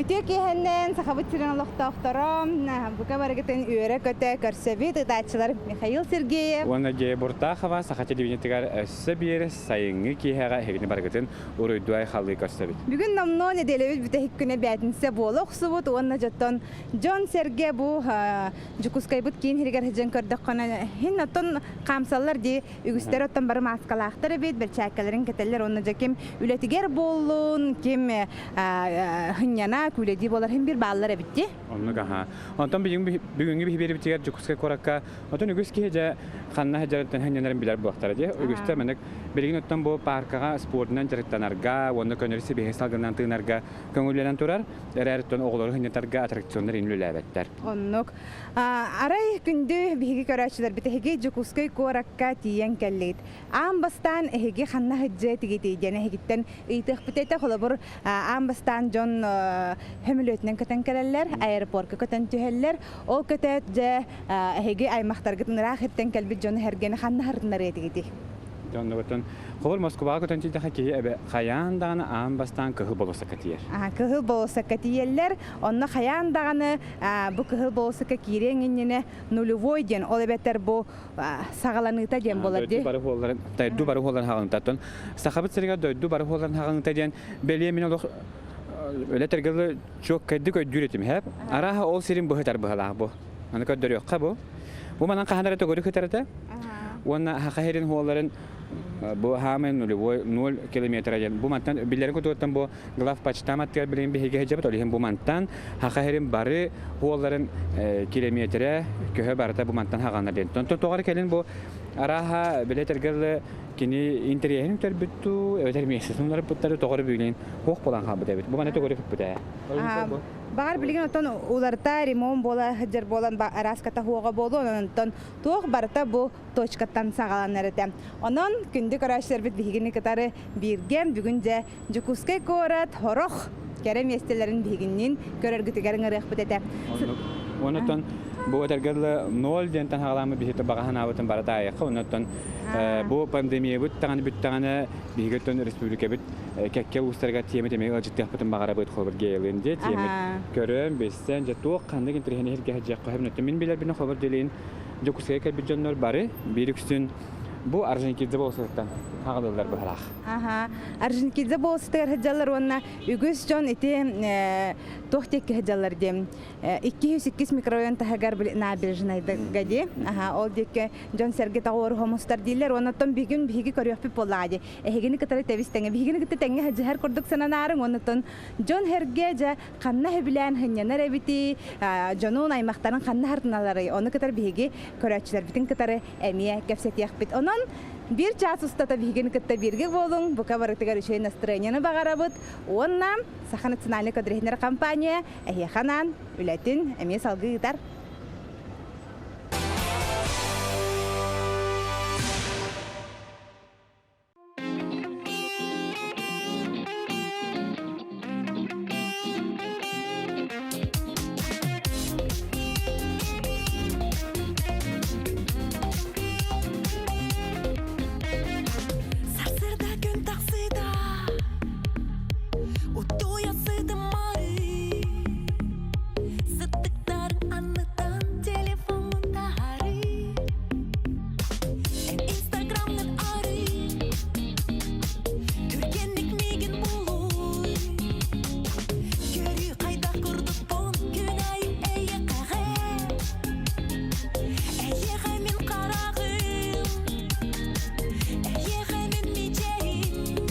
Үтүө киэһэннэн Сахабыт сирин олохтоохторо бука барыгытын үөрэ-көтө көрсөбүт ытааччылар Михаил Сергеев уонна Гея Буртахова саха телевидениетыгар өссө биир сайыҥҥы киэһэҕэ эһигини барыгытын уруйдуу айхаллыы көрсөбүт. Бүгүн номнуо нэдиэлэбит бүтэһик күнэ бээтинсэ буола охсубут уонна дьоттон дьон-сэргэ бу Дьокуускайбыт киин иһигэр сылдьан көрдөххүнэ иһин оттон хаамсаллар дии үгүстэр оттон бары мааскалаахтар эбит, бэрчээккэлэрин кэтэллэр уонна дьэ ким үлэтигэр буоллун, ким хынньана, күүлэдии буолар иһин биир бааллар эбит дии. Оннук аха. Онтон бүгүҥҥү биһиэбитигэр Дьокуускай куоракка отон үгүс киһи дьэ ханна сылдьарыттан хынньанарын билэр буолуохтара дии. Үгүстэр маннык билигин оттон бу пааркаҕа спордунан дьарыктанарга уонна көнөрү сибиһи салгынынан тыынарга көҥүллэнэн турар. Эрээриттэн оҕолору хынньатарга аттракционнар иҥин үлэлээбэттэр. Оннук. Арай күндү биһиги көрөөччүлэрбит эһиги Дьокуускай куоракка тиийэн кэллигит. Аан бастаан эһиги ханна сылдьыа этигитий диэн эһигиттэн ыйытыахпыт этэ. Холобур, аан бастаан дьон сөмөлүөтүнэн көтөн кэлэллэр, аэропорка көтөн түһэллэр. Ол көтөөт дьэ эһиги аймахтаргытын ыраах иттэн кэлбит дьону сэргэни ханна сырытыннарыа этигитий? Дьоннорутун холобур Москваҕа көтөн тиийдэххэ киһи эбэ хайаан даҕаны аан бастаан Кыһыл болуоссакка тиийэр. Кыһыл болуоссакка тиийэллэр. Онно хайаан даҕаны бу Кыһыл болуоссакка киириэҥ иннинэ нулевой диэн, ол эбэтэр бу саҕаланыыта диэн буолар дии. Дойду бары хуолларын, дойду бары хуолларын хаҕыныта. Сахабыт сиригэр дойду бары хуолларын хаҕыныта диэн бэлиэ мин олох өлө тергелы чуоккайдык өйдүүр этим хэп. Арааһа ол сирин быһытар быһалаах бу. Аны көрдөрүөххэ бу. Бу манан хаһан эрэ төгүрүк ытар этэ. Уонна хаха сирин хуолларын бу хаамай нулевой 0 километра диэн. Бу мантан биллэрин кутуоттан бу глав почтам аттыгар билигин биһиги сылдьабыт. Ол иһин бу мантан хаха сирин бары хуолларын километрэ көһө барыта бу мантан хаҕана диэн. Онтон тоҕо эрэ кэлин бу арааһа билэ этэргэ кини интэриэһин көрбүт дуу, эбэтэр миэстэтин уларыппыттары тоҕо эрэ бүгүн хуох буолан хаалбыт эбит. Бу маны төгүрүк ыппыт ээ. Баҕар билигин оттон уларыта ремонт буола сылдьар буолан араас хуоҕа буолуо, онон туох барыта бу точкаттан саҕаланар этэ. Онон күндү көрөөччүлэрбит биһигини кытары бииргэ бүгүн дьэ Дьокуускай куорат хорох кэрэ миэстэлэрин биһигинниин көрөргүтүгэр ыҥырыахпыт этэ. Оннуттан бу этэргэ дылы ноль диэнтэн хаҕаламмыт биһиги баҕа санаабытын барыта аайыахха. Оннуттан бу пандемиябыт даҕаны бүттэҕинэ биһиги оттон республикабыт кэккэ уустарыгар тиэмэ эмиэ ыалдьыттыахпытын баҕарабыт холобур гейлын дии тиэмит көрөн билсэн дьэ туох ханнык интэриэһинэй иһиргэ сылдьыахха сөбүн мин билэрбинэн холобур диэлин Дьокуускайга кэлбит дьоннор бары биир үксүн бу Орджоникидзе болуоссатыттан хаҕылыллар быһалаах. Аха. Орджоникидзе болуоссатыгар сылдьаллар уонна үгүс дьон ити туох диэки сылдьаллар диэм 202 микрорайон таһыгар набережнайга дии. Аха, ол диэки дьон-сэргэ тоҕуору хомустар дииллэр уонна оттон бүгүн биһиги көрүөхпүт буоллаҕа дии. Эһигини кытары тэбис тэҥэ. Биһигини кытта тэҥҥэ сылдьыһар курдук сананаарыҥ уонна оттон дьон-сэргэ дьэ ханна сөбүлээн сынньанар эбитий, дьонун, аймахтарын ханна хартыналарый, ону кытары биһиги көрөөччүлэрбитин кытары эмиэ кэпсэтиэхпит. Онон биир чаас устата биһигини кытта бииргэ буолуҥ, бука барытыгар үчүгэй настроениены баҕарабыт уонна Саха национальнай көдүрүһүнэр компания эһиэхэ анаан үлэтин эмиэ салгыы ыытар. Сарсыарда күн тахсыыта Утуйа сытыммарыы Сыттыктарын анныттан телефоммун таһарыы Эн инстаграмҥын арый Түргэнник миигин булуй Көрүү хайдах курдукпун күн аайы эйиэхэҕэ Эйиэхэ мин хараҕым Эйиэхэ мин мичээрим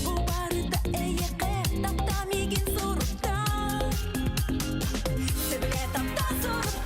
Бу барыта эйиэхэ таптаа миигин суруктаа Сөбүлээ таптаа суруктаа.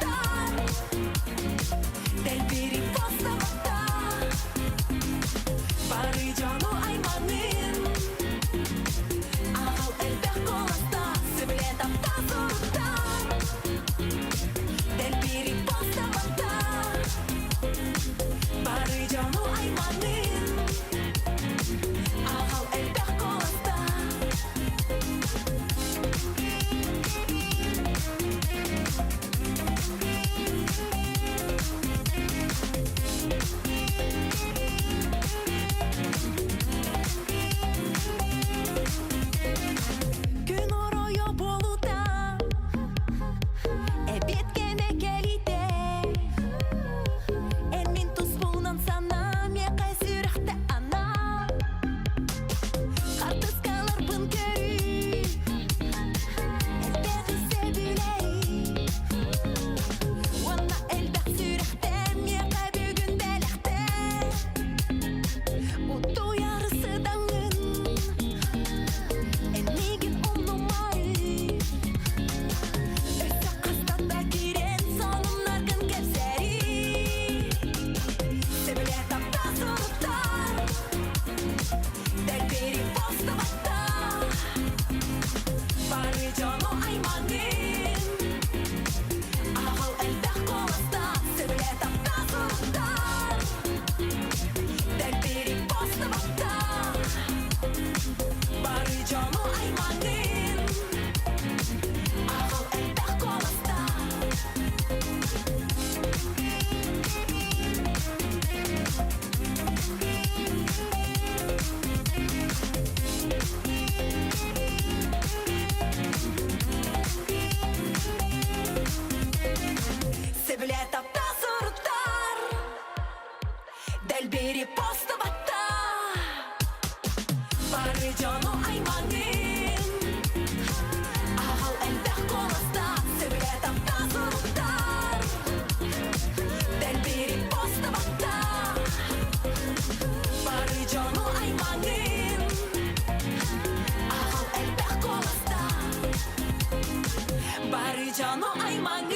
Бары дьону аймаҥын,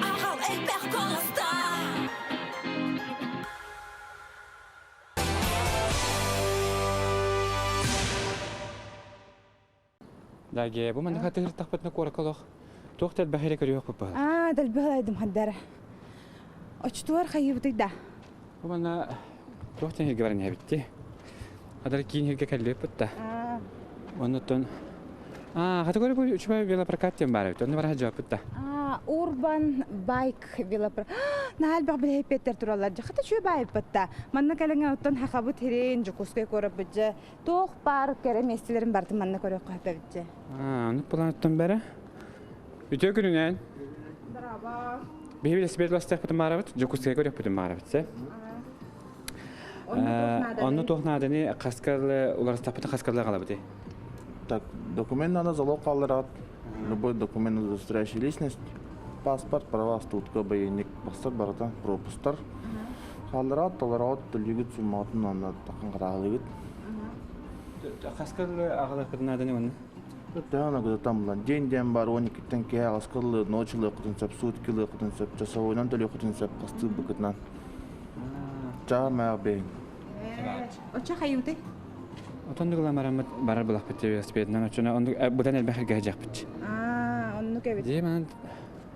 аҕал элбэх куоласта. Даге, бу маннык хатыһыртахпытына куоракка олох туох да элбэх эрэ көрүөх быһа. Аа, дэлби айдым хаддара. Очтуар хайыбытый да. Бу манна туох да иһиргэ баран иһэбитти. Адар киин иһиргэ кэллиэппит да. Оннуттан Аа, хата көрө бу үчүгэй велопрокат диэн баар эбит. Онно бара сылдьыбаппыт да. Аа, Urban Bike велопро. Наһаа элбэх билэһиппиэттэр тураллар. Хата үчүгэй баайыппыт да. Манна кэлэҥэ оттон хахабыт хирин, Дьокуускай куораппыт дьэ туох баар кэрэ миэстэлэрин барытын манна көрүөххэ сөп эбит дьэ. Аа, оннук булан бэрэ. Үтүө күнүнэн. Браво. Биһи велосипед бастыахпытын баарабыт, Дьокуускайга көрүөхпүтүн баарабыт, сэ. Онно туох нааданы хаскалы уларыстахпытын хаскалы аҕалабыт. Так, документ надо залог хаалларат. Любой документ, удостоверяющий личность, паспорт, права, стутка, боенник, бастар барыта, пропустар. Хааллараат, толороот, төлүүгүт сумматын онно таххан хараалыгыт. Хаскалы аҕалахпытын нааданы онно? Төһө гытатан булан день день бар 12-тен киһи аҕаскылы ночь лыаххытын сөп, сутки лыаххытын сөп, часовойунан төлүөххүтүн сөп, хастыы быкытынан. Чаа мээх бэйин. Оччо хайыутай? Отон дугула мараммыт барар булахпыт велосипедынан оччоно оннук бутан элбэх эргэ сылдьахпыт. Аа, оннук эбит. Дии манан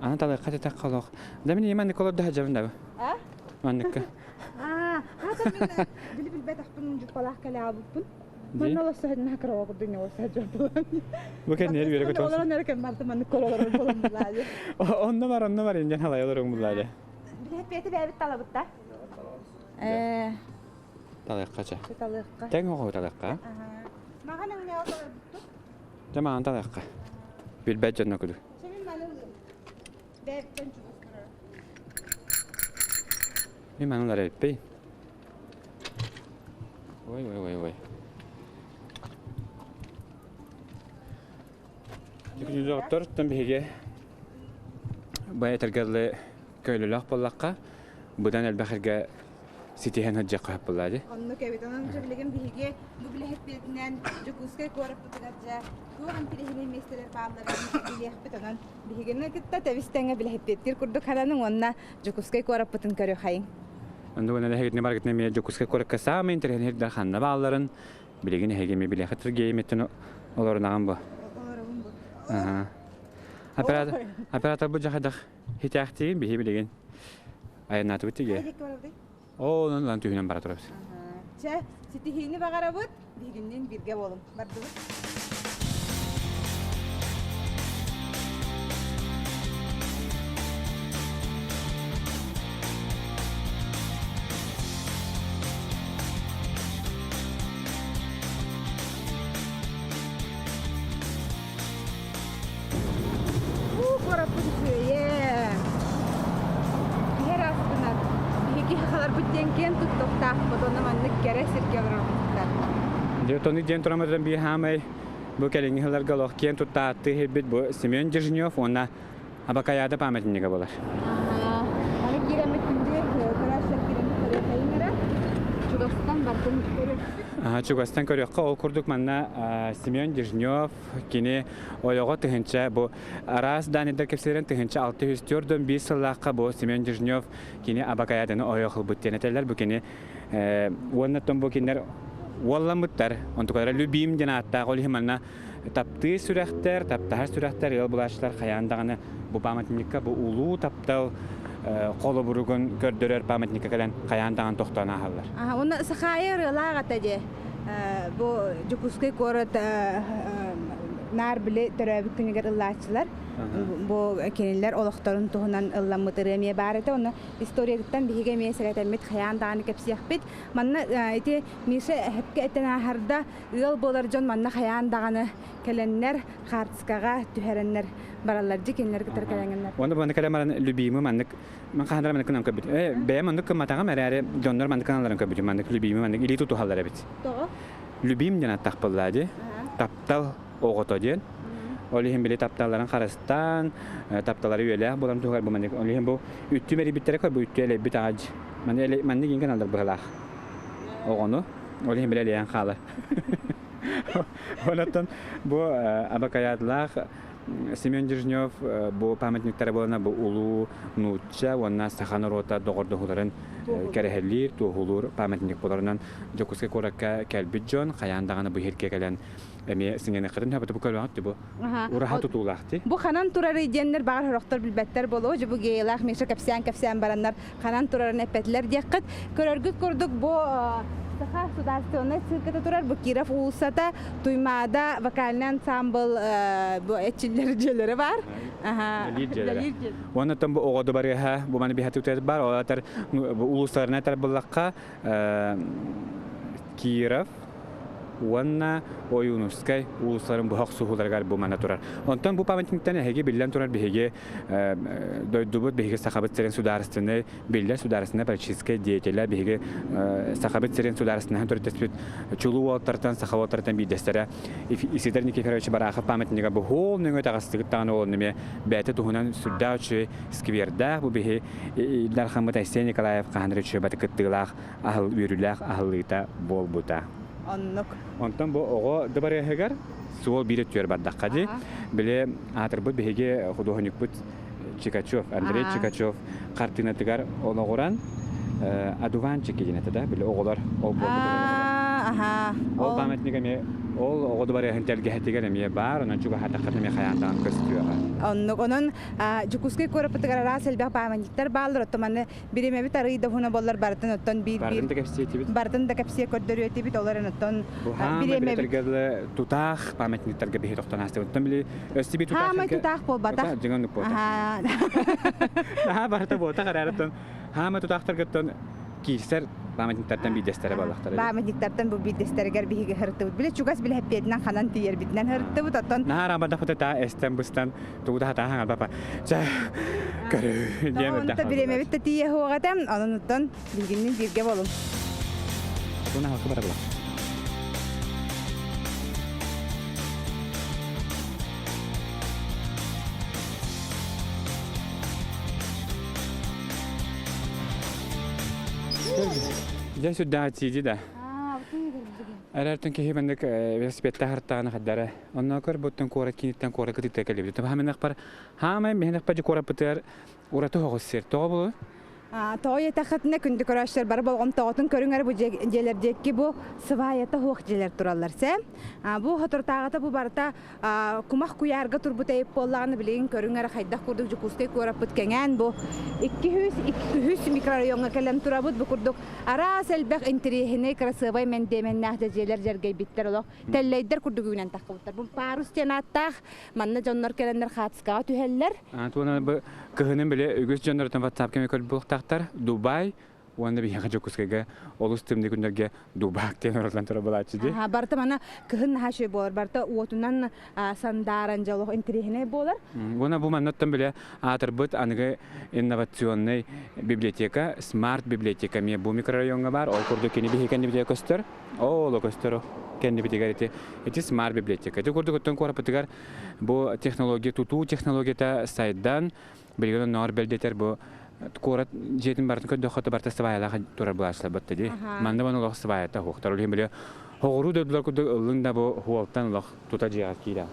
аны талыахха тэтэх холох. Да мин ийэм маннык олордо сылдьабын да. А? Манныкка. Аа, хата мин били билбэтэхпин дьуппалаах кэлэ аалбыппын. Манна олорсо сылдьан кыраҕа курдук не олорсо сылдьар Бу кэннигэр үөрэ көтөҕөсүн. Олорон эрэ кэм барда маннык олорор буолан булаады. Онно бар, онно бар инжен халай олоруҥ булаады. Билэппиэти бэйэбит талабыт да. Э, Талыахха ча. Талыахха. Тэҥ оҕо талыахха. Маҕан өҥнөөх таларбыттык. Дьэ маҕан талыахха. Билбэт дьонно куду. Сэмин маны бэйэбиттэн чугас турар. Мин маны улар эбиппий. Ой, ой, ой, ой. Доктор, биһиги бу этэргэлли көйлөлөөх буоллахха, быдан элбэх эргэ ситиһэн сылдьыахха сөп буоллаа дии. Оннук эбит. Онон дьэ билигин биһиги бу билэһиппитинэн Дьокуускай куораппытыгар дьэ туох интэриэһинэй миэстэлэр баалларын билиэхпит. Онон биһигини кытта тэбис-тэҥҥэ билэһиппиттиир курдук хараныҥ уонна Дьокуускай куораппытын көрүөхайыҥ. Оннук эһигитини баргытына эмиэ Дьокуускай куоракка саамай интэриэһинэй сирдэр ханна баалларын билигин эһиги эмиэ билиэххит Сергеймиттэн олорунаҕын бу. Олоробун бу. Оператор, оператор бу дьахадах хитээхтиин биһи билигин айаннаатыбыт тиге. Оо, онон лан түһүнэн бара турабыт. Чэ, ситиһиини баҕарабыт, биһигинниин бииргэ буолуҥ. Бардыбыт. Уу, куораппыт үчүгэйэ. Иһэр астынар. Биһиги сахаларбыт диэн киэн туттуохтаахпыт уонна маннык кэрэ сиргэ олорорбуттар. Дьэ, тону диэн тураммытын биир хаамай бу кэлиҥҥи сылларга олох киэн туттааттыы иһирбит бу Семен Дежнев уонна Абакаяда памятнига буолар. Аны киирэммит күндү көрөөччүлэр киирэммит көрүөххэйиҥ эрэ. Чугастан бардым көрүөхпүт. Чугастан көрүөххэ ол курдук манна Семен Дежнев кини ойоҕо тыһынча бу араас данныйдар кэпсэлэрин 1641 сыллаахха бу Семен Дежнев кини Абакаяданы ойох ылбыт диэн этэллэр. Бу кини уонна бу кинилэр уолламмыттар. Онтукалара Любим диэн ааттаах ол иһин манна таптыы сүрэхтэр, таптаһар сүрэхтэр, ыал булааччылар хайаан даҕаны бу памятникка бу улуу таптал холобуругун көрдөрөр памятникка кэлэн хайаан даҕаны тохтоон ааһаллар. Уонна Сахаайа ырыалаах ата дьэ бу Дьокуускай куорат наар били төрөөбүт күнүгэр ыллааччылар бу кинилэр олохторун туһунан ылламмыт ырыа эмиэ баар этэ. Онно историятыттан биһиги эмиэ сэрэтэммит хайаан даҕаны кэпсиэхпит. Манна ити Миша эһэпкэ этэн ааһарда ыал буолар дьон манна хайаан даҕаны кэлэннэр хаартыскаҕа түһэрэннэр бараллар дьи кинилэр кытары кэлэҥҥиннэр. Уонна бу кэлэн баран любимый маннык мен хаһан маннык гынан көрбүт. Э бэйэм маннык гымматаҕым эрээри дьоннор маннык гыналларын көрбүтүм маннык любимый маннык илии тутуһаллар эбит. Тоҕо? Любим диэн аттахпыллаа дии. Таптал оҕото диэн. Ол иһин били тапталларын харыстаан, тапталары үөлээх буолан туһугар бу маннык ол иһин бу үттү мэрийбиттэрэ көр бу үттү элэйбит аҕадь. Маннык маннык иҥ гыналлар быһылаах оҕону. Ол иһин били элэйэн хаалар. Онон бу абакаятлаах. Семен Дежнев бу памятниктара буолана бу улуу нуучча уонна саха норуота доҕордоһууларын кэрэһэлиир, туоһулуур памятник боларынан Дьокуускай куоракка кэлбит дьон хайаан даҕаны бу иһиргэ кэлэн эмиэ сыҥаныаххытын сөп бу көрөҕүт бу ураһа тутуулаах дии. Бу ханан турарый диэннэр баҕар сорохтор билбэттэр буолуо. Дьэ бу Геялаах Миша кэпсээн-кэпсээн бараннар ханан турарын эппэтилэр диэххит. Көрөргүт курдук бу Саха судаарыстыбаннай цирката турар бу Киров уулуссата Туймаада вокальный ансамбл бу эрчиллэр дьиэлэрэ баар. Үлэлиир дьиэлэрэ. Уонна бу оҕо дыбарыаһа бу маны биһатыктар бар, ол атар улуустарынан тарбыллахха Киров уонна Ойуунускай уулуссаларын быһа охсуһууларыгар бу мана турар. Онтон бу памятниктан эһиги биллэн турар биһиги дойдубут, биһиги Сахабыт сирин судаарыстыбаннай биллэр судаарыстыбаннай политическай деятелэ, биһиги Сахабыт сирин судаарыстыбаннаһын төрүттэспит чулуу уолаттартан, саха уолаттартан биирдэстэрэ Исидор Никифорович Барахов памятнига бу хоол нөҥүө таҕыстыгыт даҕаны ол эмиэ бэйэтэ туһунан сүрдээх үчүгэй сквердээх бу биһи Ил Дархаммыт Айсен Николаев хаһан эрэ үчүгэй баты кыттыылаах аһыл үөрүүлээх аһыллыыта буолбута. Оннук. Онтон бу оҕо дыбарыаһыгар суол биир өттүгэр бардахха дии. Били аатырбыт биһиги худуоһунньукпут Чикачев, Андрей Чикачев хартыынатыгар олоҕуран одуванчики диэн этэ да, били оҕолор ол буолбут. Ол памятник эмиэ ол оҕо дыбарыаһын тэлгэһэтигэр эмиэ баар, онон чугаһаатаххытына эмиэ хайаан даҕаны көстүөҕэ. Оннук. Онон Дьокуускай куораппытыгар араас элбэх памятниктар бааллар, оттон маны бириэмэбит арыый да уһуна буоллар барытын оттон биир Барытын да кэпсиэтибит. Барытын да кэпсиэ көрдөрүөтүбүт, ол эрэн оттон бириэмэбит тутаах памятниктарга биһи тохтон аастыбыт. Оттон били өссө би тутаах Хаамай тутаах буолбатах. Дьиҥ оннук буолбатах. Наһаа барыта буолбатах эрээри оттон хаамай тутаахтаргыттан киирсэр памятниктартан биирдэстэрэ буоллахтара. Памятниктартан бу биирдэстэригэр биһиги һыртыбыт. Биле чугас биле хэппиэтинэн ханан тиийэрбитинэн һыртыбыт. Оттон Наһаа араабардахпыта таа эстэн быстан тугу да хатаан хаҥарбапа. Чэ, көрүү диэн Онто бириэмэбит да тиийэ суох этэ. Онон оттон билгиннин бииргэ болун. Туна халкы барабыла. Дьэ сүрдээх тиийди да. Эрэртэн киһи маннык велосипедтаах артааны хардара. Онно көр буттан куорат киниттэн куорат кытыта кэлибит. Хаамынахпар хаамай миһинэхпэр куораппытыгар ураты оҕус сир. Тоҕо булу? Тоҕо диэтэххитинэ күндү көрөөччүлэр бары болҕомтоҕутун көрүҥ эрэ бу дьиэлэр диэки бу сыбаайата суох дьиэлэр тураллар сэ. Бу соторутааҕыта бу барыта кумах куйаарга турбут эйип буоллаҕына билигин көрүҥ эрэ хайдах курдук Дьокуускай куораппыт кэҥээн бу 202 микрорайоҥҥа кэлэн турабыт бу курдук араас элбэх интэриэһинэй кырасыабай мэндиэмэннээх дьиэлэр дьэргэйбиттэр олох тэллэйдэр курдук үүнэн таххыбыттар. Бу парус диэн ааттаах манна дьоннор кэлэннэр хаатыскаҕа түһэллэр. Туона бу кыһынын бile үгүс дьоннортон WhatsApp кэми көрбүөхтаахтар. Дубай уонна биһиэхэ Дьокуускайга олус тымныы күннэргэ Дубак диэн оролон тура булааччы дии. Барыта мана кыһын наһаа үчүгэй буолар. Барыта уотунан сандааран дьэ олох интэриэһинэй буолар. Уонна бу маннаттан биле аатырбыт аныгы инновационный библиотека, смарт библиотека эмиэ бу микрорайоҥҥа баар. Ол курдук кини биһиги кэннибитигэр көстөр. Ол көстөр кэннибитигэр ити ити смарт библиотека. Ити курдук оттон куораппытыгар бу технология тутуу технологията сайдан билигин оннооҕор бэлдэтэр бу куорат дьиэтин барытын көрдөххө барыта сыбаайалаах турар былаачыларбыт дии. Манна баны олох сыбаайата суохтар. Ол иһин били хоҕуруу дойдулар курдук ыллыҥ да бу хуолтан олох тута дьиэҕэ киирэ.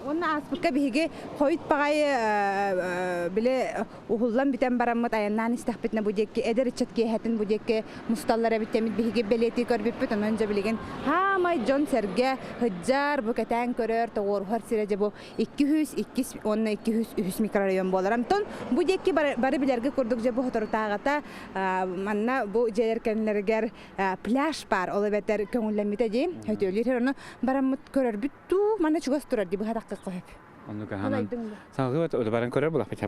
Уонна ааспыкка биһиги хойут баҕайы били уһуллан бүтэн бараммыт айаннаан истэхпитинэ бу диэки эдэр ыччат киэһэтин бу диэки мусталлар эбит эмит биһиги бэлиэтии көрбүппүт онон дьэ билигин хаамай дьон-сэргэ сыдьар бу кэтээн көрөр тоҕуоруһар сирэ дьэ бу 202 уонна 203 микрорайон буолар онтон бу диэки бары билэргэ курдук дьэ бу соторутааҕыта манна бу дьиэлэр кэннилэригэр пляж баар ол эбэтэр көҥүллэммитэ дии өтүөлүүр ону бараммыт көрөрбүт дуу манна чугас турар дии быһа тахха сөп Оннук аһанан салгыы баран көрөр булахпыт.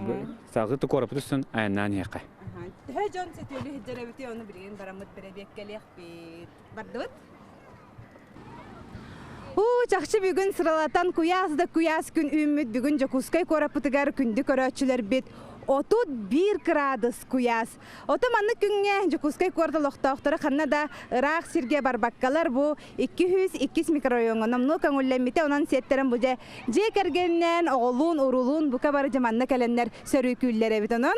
Салгыы куораппыт үстүн айаннаан иһиэххэ. Төһө дьон сөтүөлүү сылдьар эбитий ону билигин бараммыт бэрэбиэккэлиэхпит. Бардыбыт? Уу, чахчы бүгүн сыралатан куйаас да куйаас күн үүммүт бүгүн Дьокуускай куораппытыгар күндү көрөөччүлэрбит 31 кыраадыс куйаас. Ото маннык күҥҥэ Дьокуускай куорат олохтоохторо ханна да ыраах сиргэ барбаккалар бу 202 микрорайоҥҥа номнуо көҥүллэммитэ онон сиэттэрэн бу дьэ дьиэ кэргэнинээн оҕолуун уруулуун бука бары дьэ манна кэлэннэр сөрүүкүүллэр эбит онон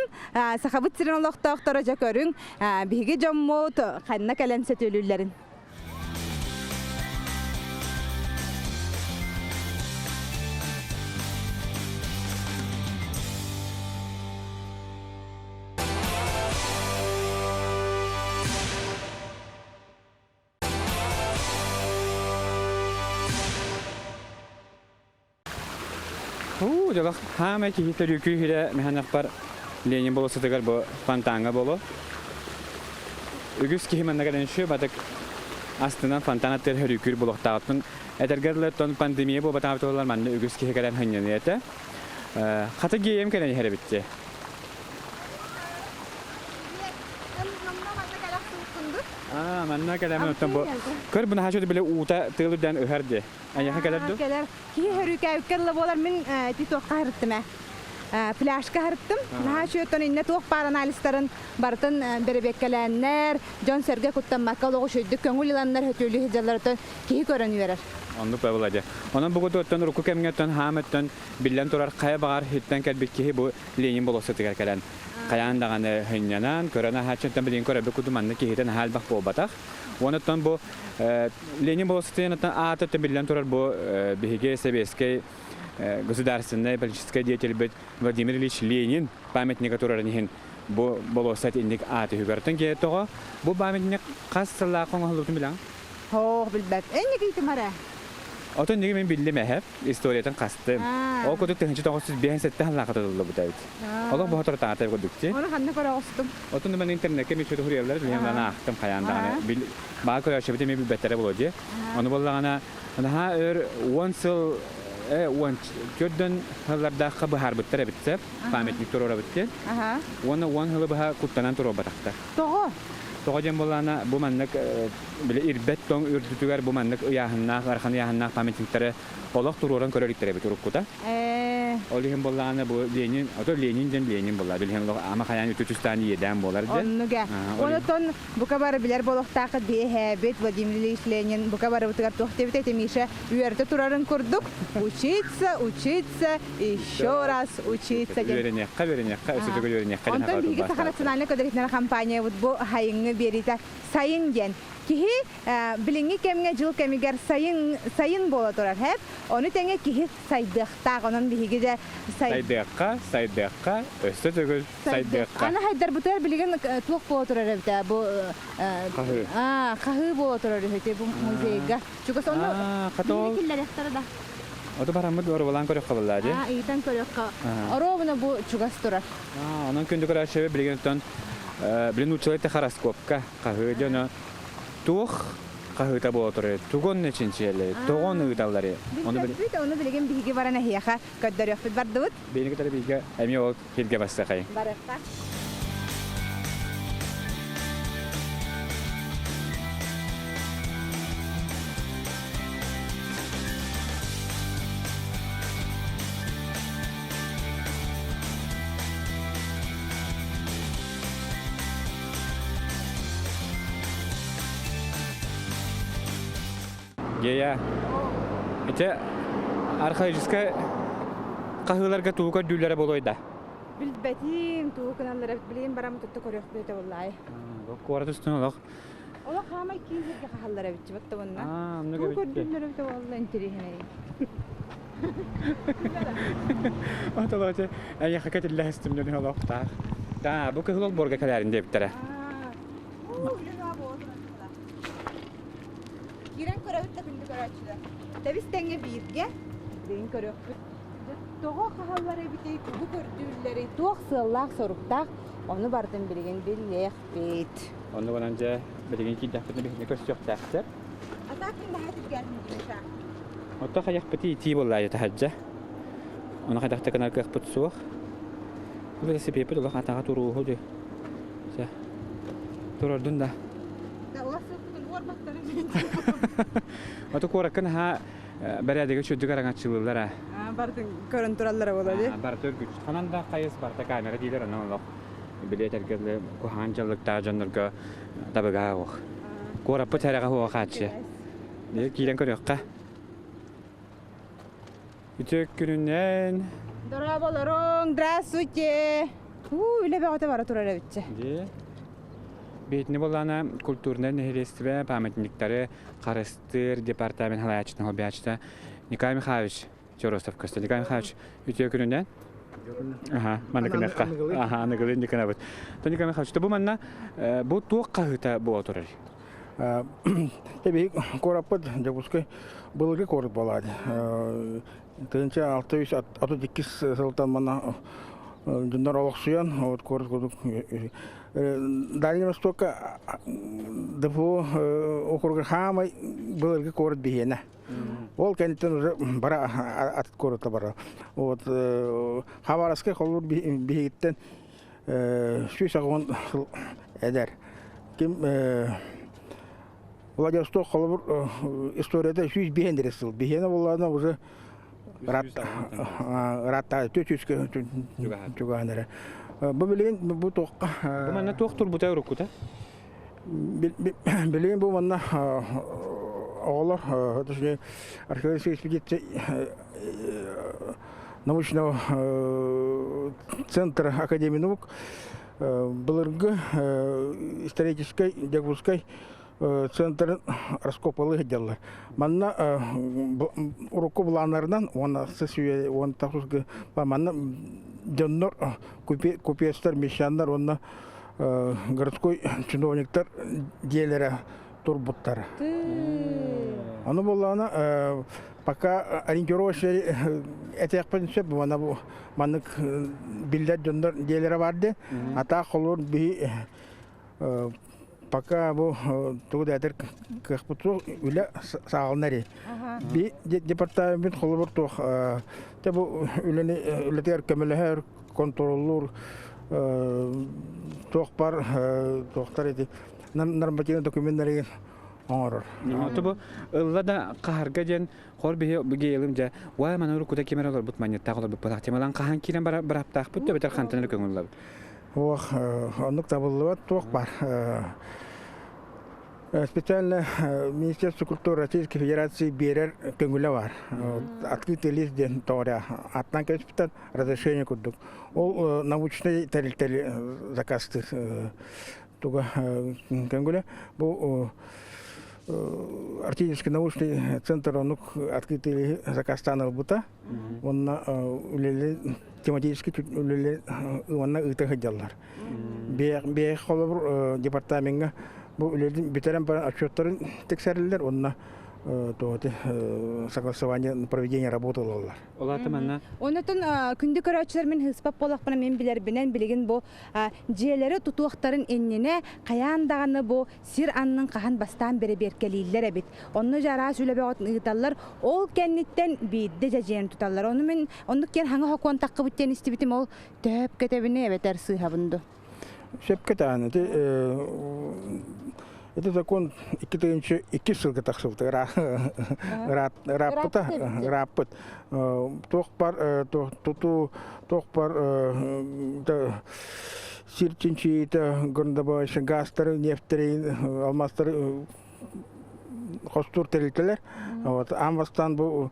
Сахабыт сирин олохтоохторо дьэ көрүҥ биһиги дьоммут ханна кэлэн сөтүөлүүллэрин Уу, дьолох хаамай киһи төрүүкүү хирэ механахпар Ленин болуоссатыгар бу фонтаҥҥа боло. Үгүс киһи манна кэлэн үшү батык астынан фонтан аттыгар хөрүүкүүр булуохтааҕыттан этэргэ дылы тон пандемия буолбатаҕа туолар манна үгүс киһи кэлэн хынньаныа этэ. Хата гиэйэм кэлэн иһэр эбитти. Аа, манна кэлэмин оттон бу көр бу наһаа били уута тыал үрдээн ыһар дии. Айаха кэлэр ду? Кэлэр. Киһи хөрүүкээбиккэ дылы буолар мин ити туохха харыттым ээ. Пляжка харыттым. Наһаа үчүгэй иннэ туох баар анализтарын барытын бэрэбиэккэлээннэр, дьон-сэргэ куттаммакка олоҕу үчүгэйдик көҥүл ыланнар хөтүөлүү сылдьаллар киһи көрөн үөрэр. Оннук бабыла Онон бу оттон урукку кэмҥэ оттон хаам өттөн биллэн турар хайа баҕар иттэн кэлбит киһи бу Ленин болуоссатыгар кэлэн хайаан даҕаны сынньанан, көрөн аһааччыттан билигин көрөрбүт курдук маннык киһитэ наһаа элбэх буолбатах. Онон бу Ленин болуоссатын аата биллэн турар бу биһиги сэбиэскэй государственнай политическай деятельбит Владимир Ильич Ленин памятника турарын иһин бу болуоссат инник аат үһүгэр. Оттон тоҕо бу памятник хас сыллаах оҥоһуллубутун билэҕин? Хоох билбэт. Энник ыйтым эрэ. Отон ниги мин биллим эһэп, историятын хастым. Ол курдук 1957 сыллаахха тутуллубут эбит. Олох боһотору таҥата курдук ти. Оны ханна көрө оҕустум? Отон мен интернетке мен чөтө хуруйаллар, билиһин аны аахтым хайаан даҕаны. Бил баа көрөөччүбүт эмиэ билбэттэрэ буолуо дии. Ону буоллаҕына, наһаа өр 10 сыл 14 сыллардаахха быһаарбыттар эбит сөп, памятник туруорабыт диэн. Уонна 10 сылы быһа куттанан туруорбатахтар. Тоҕо? Тоҕо диэн буоллаҕына, бу маннык били ирбэт тоҥ үрдүтүгэр бу маннык ыйааһыннаах, ыарахан ыйааһыннаах памятниктары олох туруоран көрөр иликтэр эбит уруккута. Ол иһин буоллаҕына бу Ленин, ото Ленин диэн Ленин буолла. Билиһин олох ама хайаан үтү түстээн иэдээн буолар диэн. Оннуга. Онотон бука бары билэр буолуохтааххыт биэһээбит Владимир Ильич Ленин бука барыбытыгар туох диэбит этэ Миша үөрэтэ турарын курдук учиться, учиться, еще раз учиться диэн. Үөрэниэххэ, үөрэниэххэ, өссө төгүл үөрэниэххэ диэн Онтон биһиги Саха национальнай көдөрүтүнэр компаниябыт бу сайыҥҥы биэриитэ сайын диэн. Киһи билиҥҥи кэмҥэ дьыл кэмигэр сайын сайын буола турар һэп. Ону тэҥэ киһи сайдыахтаах. Онон биһиги дьэ сайдыахха, сайдыахха, өссө төгүл сайдыахха. Аны хайдарбытыгар билигин туох буола турар эбитэ бу хаһыы. Хаһыы буола турар үһү бу музейга. Чугас онно биһиги киллэриэхтэрэ да. Ото бараммыт оруобалаан көрүөххэ буоллаа дии. Ыйытан көрүөххэ. Оруобуна бу чугас турар. Онон күндү көрөөччүбүт билигин оттон билин нууччалыы техараскопка хаһыы дьоно туох хаһыыта буола турар тугун чинчийэллэр тоҕон ыыталлар ону билбит ону билигин биһиги баран эһиэхэ көрдөрүөхпүт бардыбыт биһиги кытары бииргэ эмиэ ол сиргэ барсыахай барыахха Гея, ити археологическай хаһыыларга тугу көрдүүллэрэ буолуой да? Билбэтим, тугу гыналлар эбит, билигин бараммыт тутта көрүөхпүт этэ буоллаай. Куорат үстүн олох. Олох хаамай киин сиргэ хаһаллар эбит, батта уонна. Тугу көрдүүллэр эбитэ буолла интириэһинэй. Отолоочу эйиэхэ кэтиллэһистим дьон олохтоох. Да, бу кыһыл олбуорга кэлээрин диэбиттэрэ. Киирэн көрөбүт да күндү көрөөччүлэр. Тэбис тэҥҥэ бииргэ билигин көрүөхпүт. Тоҕо хаһаллар эбитий, тугу көрдүүллэрий, туох сыаллаах-соруктаах, ону барытын билигин билиэхпит. Онно баран дьэ билигин киирдэхпитинэ биһиги көрсүөхтээхтэр. Атаакын наһаа түргээтин Миша. Отто хайахпыт итии буоллаайы таһырдьа. Ону хайдах да гынар кыахпыт суох. Велосипедпит улах атаҕа туруоһу дии. Чэ, турордун да. Ото куоракка наһаа бэрээдэги үчүгдүк араҥаччылыыллар аа. Барытын көрөн тураллара буолуо дии. Барыта үргүч. Ханан да хайыс барыта камера диилэр онон олох билиэт эргэллэ куһаҕан дьаллыктаах дьоннорго табыгаһа суох. Куораппыт сэрэҕэ суоҕа хааччы. Киирэн көрүөххэ. Үтүө күнүнэн. Дорооболоруҥ, здравствуйте. Уу, үлэ бөҕөтө бара турар эбитчэ. Дии. Биһитини буоллаана культурнай нэһилиэстибэ памятниктары харыстыыр департамент халаячытын холбояччыта Николай Михайлович Чоросов көстө. Николай Михайлович, үтүө күнүнэн. Аха, манна күнэххэ. Аха, аныгылыы Николаевич. Николай Михайлович, бу манна бу туох хаһыыта буола турар? Эби куораппыт Дьокуускай былыргы куорат буолаады. 1632 сылтан манна дьоннор олохсуйан, вот куорат курдук Дальний Востокка ДФО округа хаамай былыргы куорат биһиэнэ. Ол кэнниттэн уже бара ат куората бара. Вот Хабаровскай холбур биһигиттэн 180 сыл эдэр. Ким Владивосток холобур историята 105 сыл. Биһиэнэ буоллаҕына уже ыраатта 400 чугаһан эрэ. Бу билигин бу туохха Бу манна туох турбута уруккута? Билигин бу манна оҕолор точнее археологическая экспедиция научного центра Академии наук былыргы историческай Дьокуускай центрын раскопалыы сылдьаллар. Манна урукку былааннарынан уонна сыс үйэ уон тахсыс манна дьоннор купецтар, мещаннар уонна городской чиновниктар дьиэлэрэ турбуттар. Ону буоллаҕына пока ориентировочный этиэхпин сөп манна бу маннык биллэр дьоннор дьиэлэрэ бар диэн. Атаах холуур биһи пока бу тугу да этэр кыахпыт суох үлэ саҕаланар би департамент холобур туох те бу үлэни үлэтигэр көмөлөһөр контроллуур туох бар туохтар ити нормативный документтары оҥорор. Ото бу ылла да хаһарга диэн хор биһи гейлым дьэ уай маны уруккута ким эрэ олорбут манньыттаах олорбут буолаах тималан хаһан киирэн быраптаахпыт да бэтэр хантан эрэ көҥүллэбит. Ох, оннук табыллыбат туох бар. Специально Министерство культуры Российской Федерации биэрэр көҥүлэ бар. Открытый лист диэн тоҕо аттан кэспитэн разрешение курдук. Ол научный тэрилтэли заказтыыр туга көҥүлэ. Бу Арктический научный центр оннук открытый заказтаан ылбыта. Уонна үлэли тематический үлэли уонна ыыта сылдьаллар. Бэйэ холобур департамеҥҥа бу үлэлин бүтэрэн баран отчеттарын тиксэрэллэр уонна туоти согласование на проведение работы ылаллар. Ол манна Онотон күндү көрөөччүлэр мин хыспап буолахпына мен билэрбинэн билигин бу дьиэлэри тутуохтарын иннинэ хайаан даҕаны бу сир аннын хаһан бастаан бэрэбиэркэлииллэр эбит. Онно дьэ араас үлэ бөҕөтүн ыыталлар. Ол кэнниттэн биирдэ дьэдьиэн туталлар. Ону мин оннук диэн хаҥа хокуон таххыбыт диэн истибитим ол төһөп кэтэбини эбэтэр сыыһабын ду? Сөпкө тааны ити ити закон 2002 сылга тахсыбыта ырааппыта ырааппыт туох бар тутуу туох бар сир чинчийиитэ горнодобывающий газтары нефтери алмаастары хостуур тэрилтэлэр вот аан бастаан бу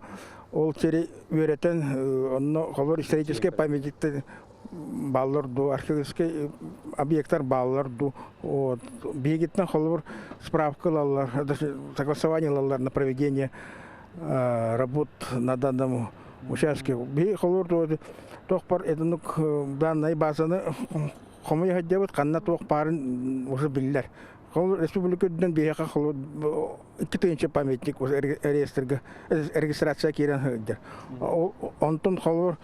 ол сири үөрэтэн онно холобур историческай памятниктар бааллар дуу археологическай объекттар бааллар дуу вот биһигиттэн холобур справка ылаллар согласование ылаллар на проведение работ на данном участке биһи холобур туох бар этинук даннай базаны хомуйа сылдьабыт ханна туох баарын уже биллэр Холобур, республика үрдүнэн биһиэхэ холобур 2000 памятник реестрга регистрация киирэн сылдьар. Онтон холобур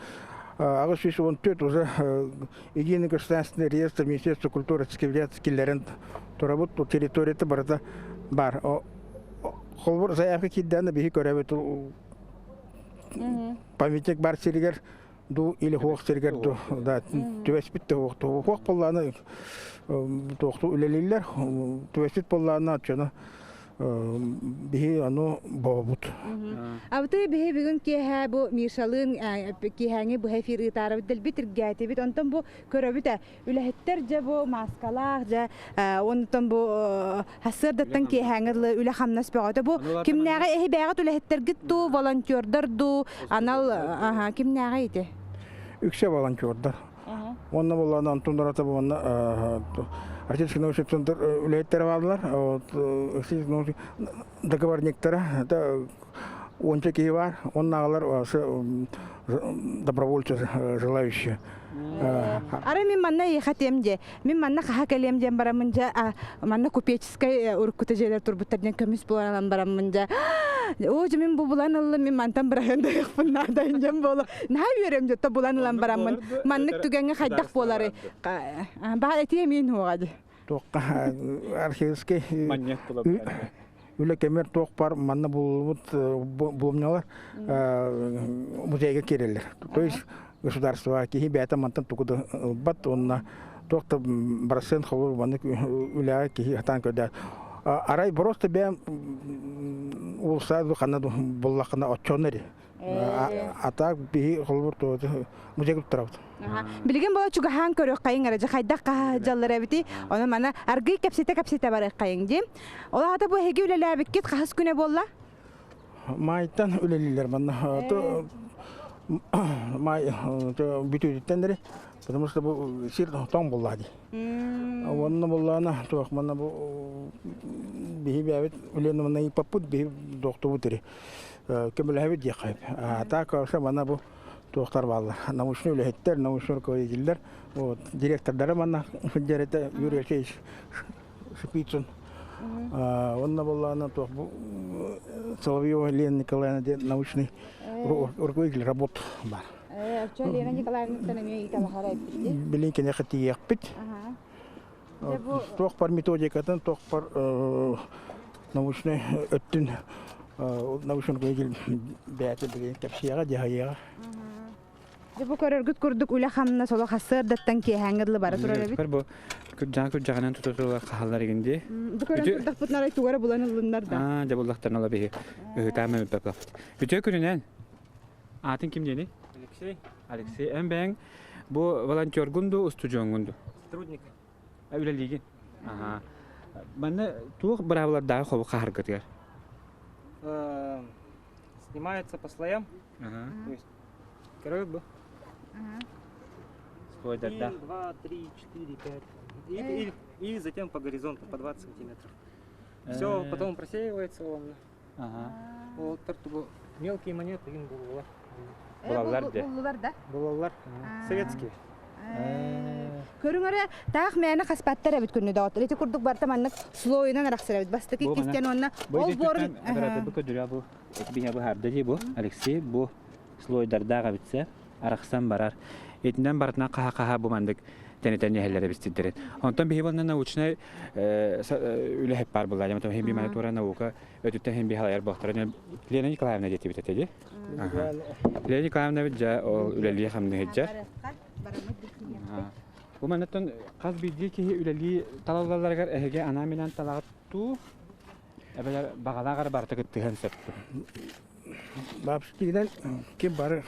814 уже единый государственный реестр Министерства культуры киллэрэн турабыт территорията барыта бар. Холобур, заявка киирдэҕинэ биһи көрөбүт памятник бар сиригэр ду или хуох сиригэр ду да түбэспит да хуох хуох буоллаана туохту үлэлииллэр түбэспит буоллаана оччону биһи ону бообут. Абыты биһи бүгүн киэһэ бу Мишалыын киэһээҥи быһа эфир ыытаарабыт дэлби тиргээтибит. Онтон бу көрөбүт үлэһиттэр дьэ бу мааскалаах дьэ онтон бу сарсыардаттан киэһээҥи дылы үлэ хамнас бөҕөтө бу кимнээҕи эһи бээҕит үлэһиттэргит дуу волонтердар дуу анал кимнээҕи ити Үксэ волонтердар. Уонна буоллаҕына онтон ураты уонна Арктический научный центр үлэһиттэрэ бааллар. Вот договорниктара это уонча киһи бар. Оннааҕылар. добровольцы желающие. Ары мин манна иэхэтиэм дьэ. Мин манна хаһа кэлиэм диэн бараммын дьэ манна купеческай уруккута дьиэлэр турбуттар диэн көмүс булан ылан бараммын дьэ оо дьэ мин бу булан ыллым мин мантан быраһыан дайыахпын наада дьэн буола наһаа үөрөм дьэ булан ылан бараммын маннык түгэҥҥэ хайдах буолары баа этиэ мин хуоҕа дьэ Туохха археологическай үлэ кэмэр туох бар манна булуллубут булумньалар музейга киирэллэр. То есть государство киһи бэйэтэ мантан тугу да ылбат уонна туох да барасын холур маннык үлэҕэ киһи хатаан көрдөөр. Арай просто бэйэм уулусса ханна буллаххына оччону эри. А так биһи холобур музейга туттарабыт. Билигин була чугаһаан көрүөххэйиҥ эрэ дьэ хайдах хаһа эбити ону мана аргый кэпсэтэ кэпсэтэ барыаххайыҥ дии. Ол аата бу эһиги үлэлээбиккит хаһыс күнэ буолла? Маайтан үлэлииллэр манна маай бүтүүтүттэн эри потому что бу сир тоҥ буолла дии. Уонна буоллаана туох манна бу биһи бэйэбит үлэни манна ыыппаппыт биһи дохтубут эри көмөлөһөбүт диэххэ А так вообще манна бу туохтар бааллар научный үлэһиттэр, научный руководителлэр, вот директордара манна сылдьар Юрий Алексеевич Шипицын. Онно буоллаана туох бу Соловьева Лена Николаевна диэн научный руководитель работ бар. Оччо Лена Николаевнаттан эмиэ ыйыталаһар эбиппит. Билин киниэхэ тиийиэхпит. Туох бар методикатын, туох бар научный өттүн научный руководитель бэйэтэ билигин кэпсиэҕэ, дьаһайыаҕа. Дьэ бу көрөргүт курдук үлэ-хамнас олох сарсыардаттан киэһээҥҥэ дылы бара турар эбит. Бу күрдьэҕэ күрдьэҕинэн тута-тута хаһаллар игин дии. Бу көрөн турдахпытына арай тугу эрэ булан ыллыннар да. Аа, дьэ буллахтарына ыла биһи ыһытаам эбиппэппит. Үтүө күнүнэн. Аатын ким диэний? Алексей. Алексей, эн бэйэҥ бу волонтергун дуу, устудьуоҥҥун дуу? Сотрудник. Үлэлиигин. Аха. Манна туох быраабылардаах хобу хаһаргытыгар? Снимается по слоям. Ага. То есть, короче, бы. Слойдардаах. 1, 2, 3, 4, 5. И, и, и затем по горизонту по 20 сантиметров. Все, потом просеивается он. Ага. Вот тартугу мелкие монеты им буллар. Булаллар де. Буллулар да. Булаллар. Советские. Көрүҥ эрэ таах мээнэ хаспаттар эбит күннү доҕоттор. Ити курдук барта маннык слойунан арахсар эбит. Бастакы Бу иккистэн уонна ол буорун Бу көдүрэ бу биһэ быһаарда дии бу Алексей бу слойдардаах эбитсэ арахсан барар. Итинэн барытынан хаһа-хаһа бу маннык тэнитэн иһэллэр эбистиддэрин. Онтон биһи буолна научнай үлэһит баар буолла. Дьэ хим би тура наука өтүттэн хим би халайар буолтара. Лена Николаевна диэтибит этэ дии. Лена Николаевна бит дьэ ол үлэлии хамныһыджар. Бу маннаттан хас биирдии киһи үлэлии талалларыгар эһиги анаан-минээн талаҕыт дуу, эбэтэр баҕалаах эрэ барыта кыттыһан сөп дуу? Бабскиинэн ким бары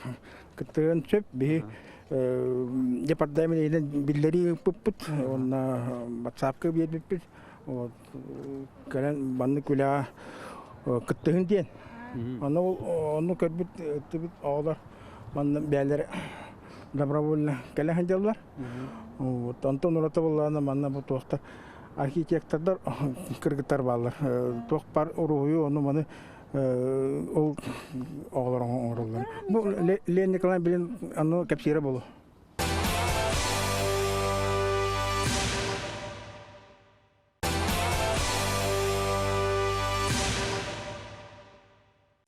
кыттыһыан сөп. Биһи департамент иһинэн биллэрии ыыппыппыт уонна ватсапка биэрбиппит. Вот кэлэн маннык үлэҕэ кыттыһын диэн. Ону ону көрбүт ыттыбыт оҕолор манна бэйэлэрэ добровольно кэлэ сылдьаллар. Вот онтон ураты буоллаҕына манна бу туохтар архитектордар кыргыттар бааллар. Туох бар уруһуйу ону маны ол оҕолор оҥороллор. Бу Лена Николаевна билин аны кэпсиирэ буолуо.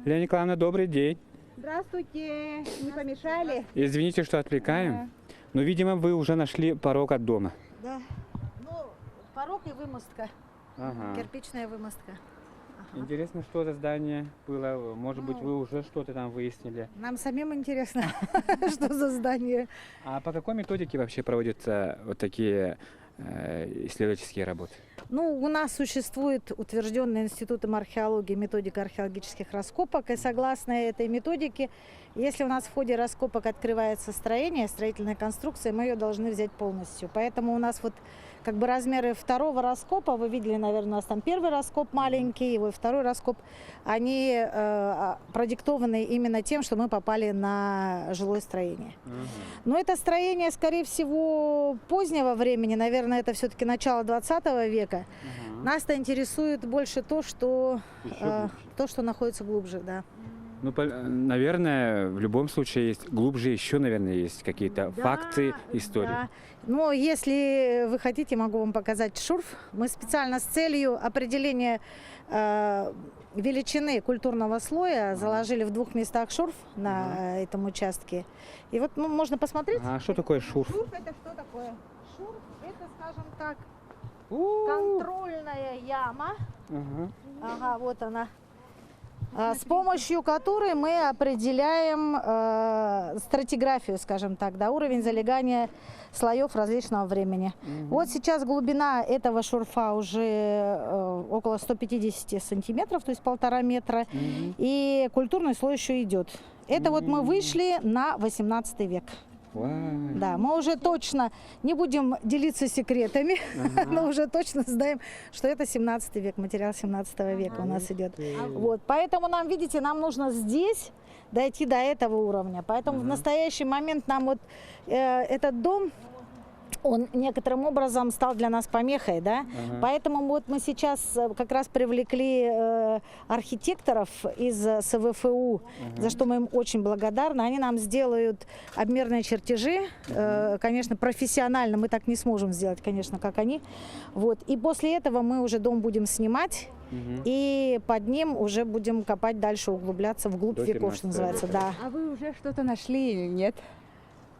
Лена Николаевна, добрый день. Здравствуйте, не помешали? Извините, что отвлекаем, но, видимо, вы уже нашли порог от дома. Да. Ну, порог и вымостка. Ага. Кирпичная вымостка. Ага. Интересно, что за здание было? Может быть, Ну. вы уже что-то там выяснили? Нам самим интересно, что за здание. А по какой методике вообще проводятся вот такие исследовательские работы? Ну, у нас существует утвержденная Институтом археологии методика археологических раскопок, и согласно этой методике, если у нас в ходе раскопок открывается строение, строительная конструкция, мы ее должны взять полностью. Поэтому у нас вот как бы размеры второго раскопа, вы видели, наверное, у нас там первый раскоп маленький, и вот второй раскоп, они продиктованы именно тем, что мы попали на жилое строение. Но это строение, скорее всего, позднего времени, наверное, это все-таки начало 20 века. Нас-то интересует больше то, что, Еще э, глубже. то, что находится глубже, да. Ну, наверное, в любом случае есть глубже еще, наверное, есть какие-то Да, факты истории. Да. Но если вы хотите, могу вам показать шурф. Мы специально с целью определения величины культурного слоя заложили в двух местах шурф на этом участке. И вот ну, можно посмотреть. А что такое шурф? Шурф это что такое? Шурф это, скажем так, контрольная яма. Ага. Ага, вот она. С помощью которой мы определяем стратиграфию, скажем так, да, уровень залегания слоев различного времени. Вот сейчас глубина этого шурфа уже около 150 сантиметров, то есть 1,5 метра, и культурный слой еще идет. Это вот мы вышли на 18 век. Вау. Да, мы уже точно не будем делиться секретами, но уже точно знаем, что это 17 век, материал 17 века у нас идет. Вот, поэтому нам, видите, нам нужно здесь дойти до этого уровня. Поэтому в настоящий момент нам вот этот дом, он некоторым образом стал для нас помехой, да? Поэтому вот мы сейчас как раз привлекли архитекторов из СВФУ, за что мы им очень благодарны. Они нам сделают обмерные чертежи, конечно, профессионально мы так не сможем сделать, конечно, как они. Вот. И после этого мы уже дом будем снимать, и под ним уже будем копать дальше, углубляться вглубь До веков, что 17 называется, века. да. А вы уже что-то нашли или нет?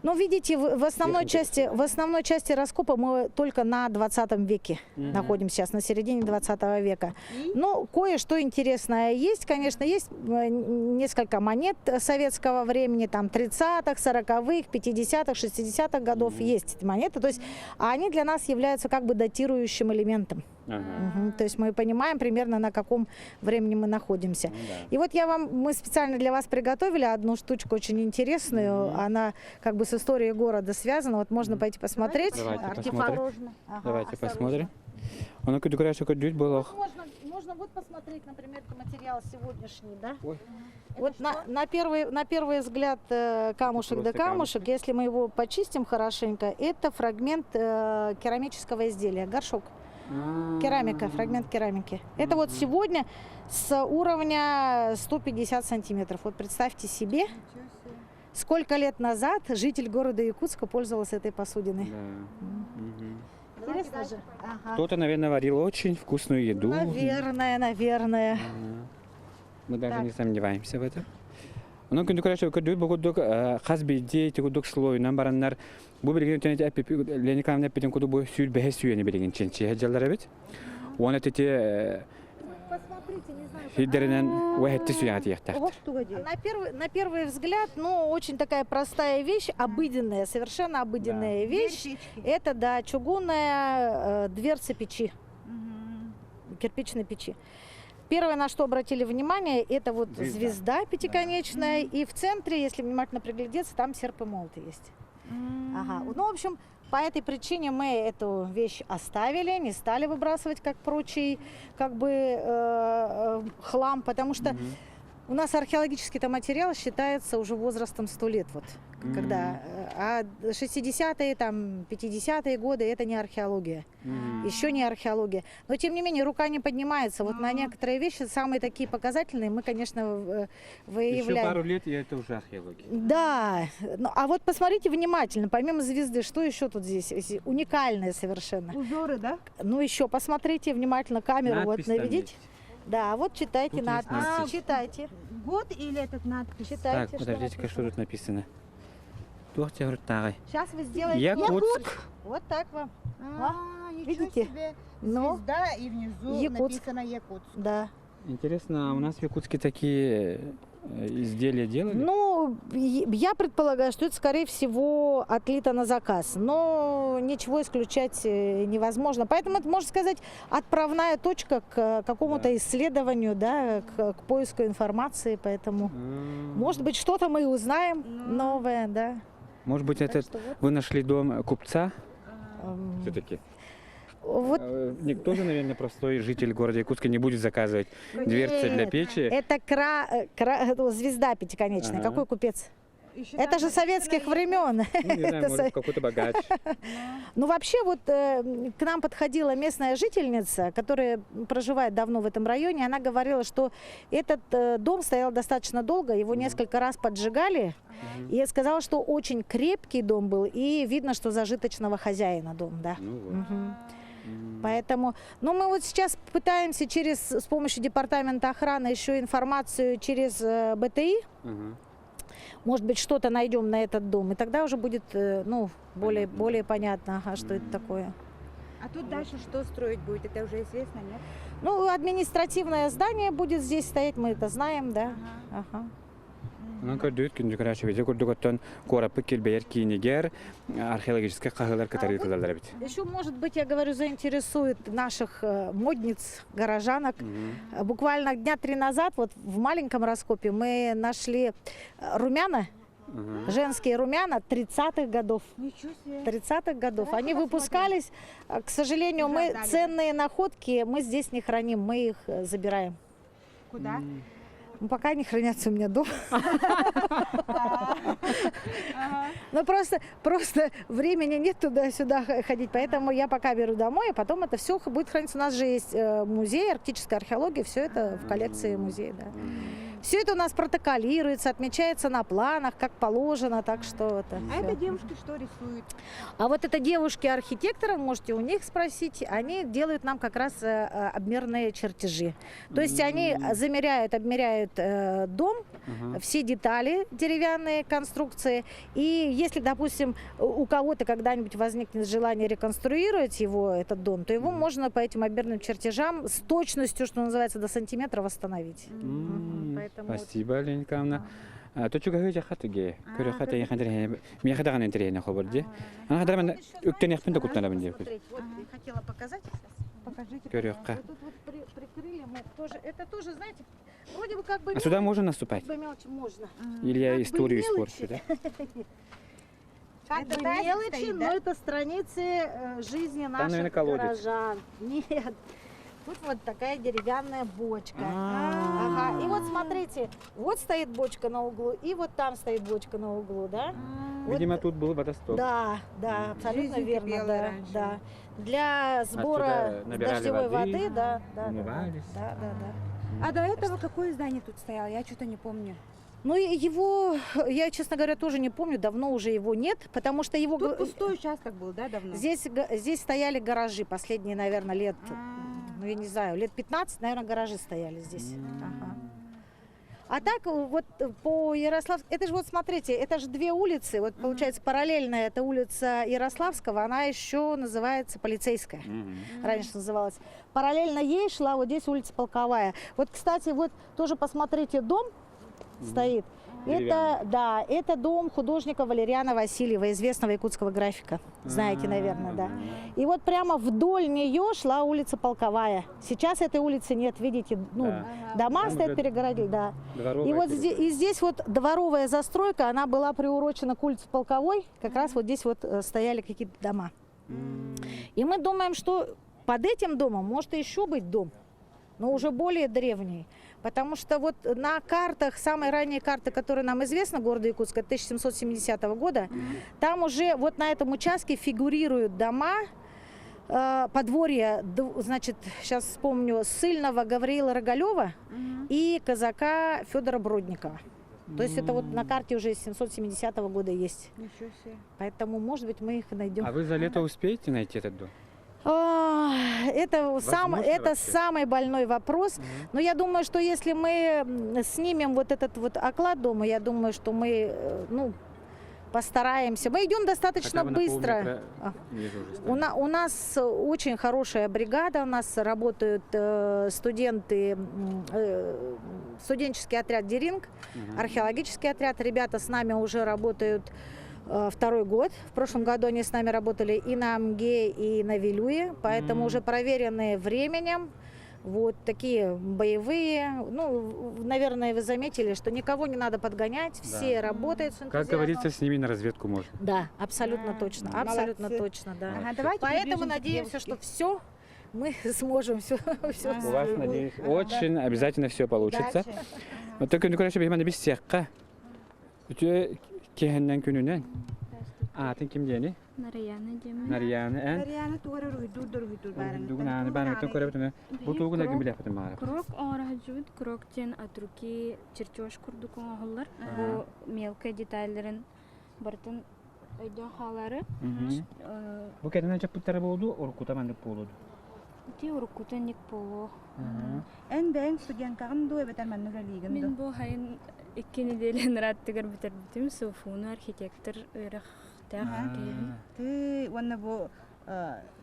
Ну, видите, в Всех основной части раскопа мы только на 20 веке находимся сейчас, на середине 20 века. Ну, кое-что интересное есть, конечно, есть несколько монет советского времени, там 30-х, 40-х, 50-х, 60-х годов есть эти монеты, то есть они для нас являются как бы датирующим элементом. То есть мы понимаем примерно, на каком времени мы находимся. Ну да. И вот мы специально для вас приготовили одну штучку очень интересную. Она как бы с историей города связана. Вот можно пойти посмотреть. Давайте Артефакт. посмотрим. Ага, Давайте осторожно. посмотрим. Оно кудукуряшу кудють было. Можно вот посмотреть, например, это материал сегодняшний, да? Ой. Вот на первый взгляд камушек да Просто камушек, если мы его почистим хорошенько, это фрагмент керамического изделия, горшок. Керамика, фрагмент керамики. Это вот сегодня с уровня 150 сантиметров. Вот представьте себе, сколько лет назад житель города Якутска пользовался этой посудиной. Да. Интересно же? Ага. Кто-то, наверное, варил очень вкусную еду. Наверное, наверное. Мы даже Так. не сомневаемся в этом. Онон күндү көрөөччү көрдүүр бу курдук хас биирдии ити курдук слойунан бараннар бу билигин өтөн Лена Николаевна эппитин курдук бу 25 сүүнэ билигин чинчийэ сылдьаллар эбит. Уонна ити Посмотрите, не знаю. сирдэринэн 17 сүүнэҕэ тиийиэхтээхтэр. Ох, туга дии. На первый взгляд, ну, очень такая простая вещь, обыденная, совершенно обыденная вещь. Это, да, чугунная дверца печи, кирпичной печи. Первое, на что обратили внимание, это вот Звезда. звезда пятиконечная. И в центре, если внимательно приглядеться, там серп и молот есть. Ага. Ну, в общем, по этой причине мы эту вещь оставили, не стали выбрасывать, как прочий, как бы, хлам, потому что у нас археологический-то материал считается уже возрастом 100 лет, вот, когда, а 60-е, там, 50-е годы это не археология, еще не археология. Но, тем не менее, рука не поднимается. Вот на некоторые вещи, самые такие показательные, мы, конечно, Еще выявляем. пару лет, и это уже археология. Да, ну, а вот посмотрите внимательно, помимо звезды, что еще тут здесь? Здесь уникальное совершенно. Узоры, да? Ну, еще посмотрите внимательно камеру, вот Надпись там наведите. есть. Да, вот читайте Тут есть надпись. надпись. Читайте. Год или этот надпись? Читайте, Так, подождите-ка, что написано. тут написано? Туох тегрутагай. Сейчас вы сделаете. Якутск. Вот так вам. А, ничего видите? себе. Ну. Звезда и внизу Якутск. написано Якутск. Да. Интересно, а у нас в Якутске такие изделия делали? Ну, я предполагаю, что это, скорее всего, отлито на заказ. Но ничего исключать невозможно. Поэтому это, можно сказать, отправная точка к какому-то Да. исследованию, да, к поиску информации. Поэтому, может быть, что-то мы и узнаем новое, да. Может быть, Так это что вот. вы нашли дом купца? Все-таки. Вот Никто же, наверное, простой житель города Якутска не будет заказывать дверцы для Нет, печи. Это звезда пятиконечная. Ага. Какой купец? Это же советских времен. Ну, не знаю, может, какой-то богач. Ну, вообще, вот э, к нам подходила местная жительница, которая проживает давно в этом районе. Она говорила, что этот э, дом стоял достаточно долго, его несколько раз поджигали. И сказала, что очень крепкий дом был, и видно, что зажиточного хозяина дом, да. Ну вот. Мгм. Поэтому, ну, мы вот сейчас пытаемся через, с помощью департамента охраны еще информацию через э, БТИ, Мгм. может быть, что-то найдем на этот дом, и тогда уже будет, э, ну, более, Понятно, более понятно, ага, что это такое. А тут дальше что строить будет, это уже известно, нет? Ну, административное здание будет здесь стоять, мы это знаем, да. Ага. Онон көрдүүт күндү көрөөччү видео курдук оттон куораппыт килбэйэр киинигэр археологическай хаһыылар кытары ыытылаллар эбит. Еще, может быть, я говорю, заинтересует наших э, модниц, горожанок. Буквально дня три назад вот в маленьком раскопе мы нашли э, румяна, женские румяна 30-х годов. Ничего себе. 30-х годов. Давайте Они посмотрим. выпускались. Э, К сожалению, Уже мы отдали, да? ценные находки мы здесь не храним, мы их э, забираем. Куда? Ну, пока они хранятся у меня дома. Но просто, просто времени нет туда-сюда ходить, поэтому я пока беру домой, а потом это все будет храниться. У нас же есть э, музей арктической археологии, все это в коллекции музея, да. Все это у нас протоколируется, отмечается на планах, как положено, так что это. А всё. это девушки что рисуют? А вот это девушки-архитекторы, можете у них спросить, они делают нам как раз э, э, обмерные чертежи. То есть они замеряют, обмеряют э, дом, все детали деревянные конструкции. И если, допустим, у кого-то когда-нибудь возникнет желание реконструировать его, этот дом, то его можно по этим обмерным чертежам с точностью, что называется, до сантиметра восстановить. Мгм, поэтому вот. Спасибо, Лена Николаевна. Точугаһы жахатыге. Көрөхө тайхан терехе. Миэхэ даҕаны интэриэһинэй хобор дии. Аны хадара мен үктэнэхпин да куттанабын диэбит. Смотреть, вот хотела показать сейчас. Покажите. Көрүөххэ. Вот тут вот при- прикрыли мы тоже. Это тоже, знаете, вроде бы как бы А сюда можно наступать? мелочь, бы мелочь можно. Или я Как бы историю мелочи. испорчу, да? Как Это бы тазик мелочи, стоит, но да? это страницы э, жизни наших наверное, колодец. горожан. Нет. Тут вот такая деревянная бочка. Ага. И вот смотрите, вот стоит бочка на углу, и вот там стоит бочка на углу, да? Вот Видимо, тут был водосток. Да, да, абсолютно Жизнь верно, кипела да, раньше. да. Для сбора Отсюда набирали дождевой воды, воды, да, да, да, умывались. да, да, да. А до этого какое здание тут стояло? Я что-то не помню. Ну и его, я, честно говоря, тоже не помню, давно уже его нет, потому что его Тут г- пустой участок был, да, давно? здесь здесь стояли гаражи последние, наверное, лет, ну я не знаю, лет 15, наверное, гаражи стояли здесь. Ага. А так вот по Ярослав... Это же вот смотрите, это же две улицы, вот получается параллельная это улица Ярославского, она еще называется Полицейская. Мгм. раньше называлась. Параллельно ей шла вот здесь улица Полковая. Вот, кстати, вот тоже посмотрите, дом стоит. Это, да, это дом художника Валериана Васильева, известного якутского графика. Знаете, наверное, да. И вот прямо вдоль нее шла улица Полковая. Сейчас этой улицы нет, видите, ну, Да. дома Там стоят, уже перегородили, да. Дворовая И вот территория. здесь, и здесь вот дворовая застройка, она была приурочена к улице Полковой. Как раз вот здесь вот э, стояли какие-то дома. И мы думаем, что под этим домом может еще быть дом, но уже более древний. Потому что вот на картах, самые ранние карты, которые нам известны города Якутска, 1770 года, там уже вот на этом участке фигурируют дома, э, подворья, значит, сейчас вспомню, ссыльного Гавриила Рогалева и казака Федора Бродникова. То есть это вот на карте уже с 770 года есть. Ничего себе. Поэтому, может быть, мы их и найдем. А вы за лето успеете найти этот дом? А, Это, сам, Возможно это вообще? самый больной вопрос. Но я думаю, что если мы снимем вот этот вот оклад дома, я думаю, что мы э, ну, постараемся. Мы идем достаточно Хотя бы на быстро. полметра ниже уже У, на- у нас очень хорошая бригада, у нас работают э, студенты, э, студенческий отряд «Деринг», Мгм. археологический отряд. Ребята с нами уже работают второй год. В прошлом году они с нами работали и на Амге, и на Вилюе, поэтому М. уже проверенные временем. Вот такие боевые. Ну, наверное, вы заметили, что никого не надо подгонять, все работают с Как говорится, с ними на разведку можно. Да, абсолютно А, точно, абсолютно молодцы. точно, да. Ага, давайте Поэтому надеемся, что все мы сможем все, все. У вас, надеюсь, очень обязательно все получится. Дальше. Вот только, ну, короче, без всех. Киэһэннэн күнүнэн. Аатын ким диэни? Нараяна диэмин. Нарияна эн? Нарияна тугар уруһуйдуур да уруһуйдуур баарыҥ. Дугун ааны баарыҥтан көрөбүт Бу тугун эргин билиэхпитин баҕарабыт. Курок оҥоро Курок диэн от руки чертеж курдук оҥоһуллар. Бу мелкай детальларын барытын өйдөөн хаалаары. Бу кэринэн чаппыттара буолду, уруккута маннык буолуду. Ити уруккута ник буолуо. Эн бэйэҥ студенткаҕын дуу эбэтэр маннык үлэлиигин Мин дуу? бу хайын икки неделя ырааттыгар бүтэрбитим. СУФУну архитектор үөрэхтээх киһибин. Ты уонна бу